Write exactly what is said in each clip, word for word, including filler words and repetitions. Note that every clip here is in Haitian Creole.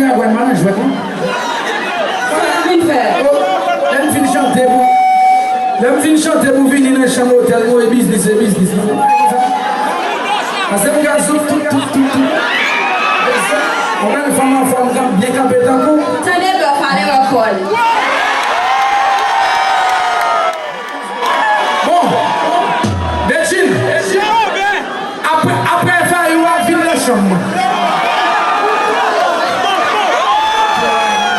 Ragwàn, m al nan jwèt, non? Sa n ap vin fè? Oh, lè m fin chante pou, lè m fin chante pou vini nan chanm otèl mwen, e biznis, e biznis. Pase m gad sou tout, tout, tout, tout. Yon bèl fanm anfòm, k ap byen kanpe tankou. Tande bèf ale wè kò l. Bon, Bedjine, apre, apre Fayou a vin nan chanm mwen.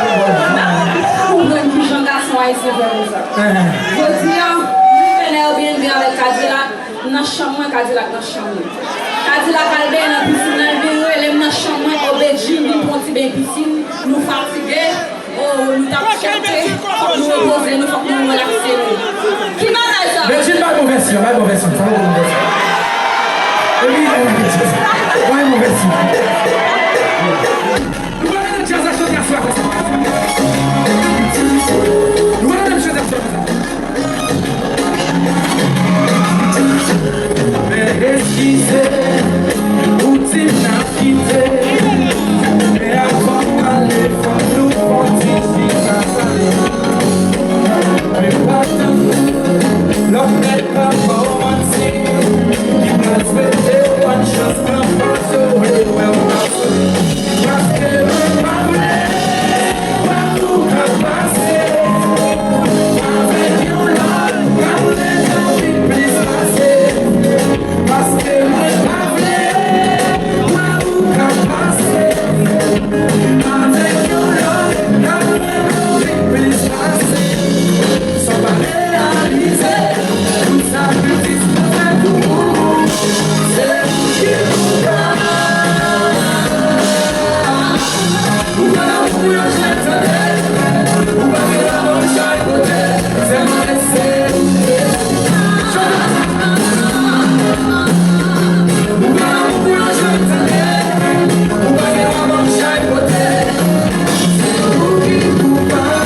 M pa konprann kijan gason ayisyen fè konsa. Jodi a, m vin fè nan Airbnb avèk Kadilak, m nan chanm mwen, Kadilak nan chanm li. Kadilak al benyen nan pisin nan, l vin rele m nan chanm mwen, o Bedjine, vin pran yon ti beny pisin, nou fatige. Oh, nou t ap chante, fòk nou repoze nou, fòk nou relakse nou. Ki bagay sa? Bedjine bay bon vèsyon, bay bon vèsyon, sa bay bon vèsyon. Epi, bay bon vèsyon. Nou pral nan djaz ak chante aswè konsa. Nou pral nan djaz ak chante aswè konsa. Men eskize, pou di n ap kite. Men avan m ale, fòk nou fè yon ti chita pale. Men pa tann, lòt nèg pa ba w manti. Li pral swete w bòn chans nan pase w, e wè w pase. Paske mwen pa vle wè ou ka pase avèk yon lòt, pa vle anvi plis pase. Paske mwen pa vle wè ou ka pase avèk yon lòt, pa vle anvi plis pase. San pa reyalize tout sakrifis mwen fè pou ou. Se ou ki koupab. Ou pa nan pou yon jwèt, tande. Ou pa gen dwa ban m chay kote. Sèlman lèse ou. Ou pa nan pou yon jwèt, tande. Ou pa gen dwa ban m chay kote. Se ou ki koupab.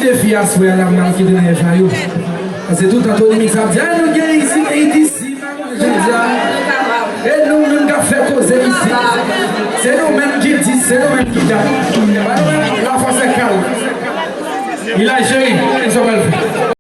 defi aswè a la, m al kite nan F A yo. Paske toutan Tony Mix ap di, "Ah, nou gen isit, e isit, si, pa manje," jodi a. E nou menm k ap fè koze isit. Se nou menm ki dis, se nou menm ki dat. Ba nou menm lafòs e kal. Ilay cheri, kisa w pral fè?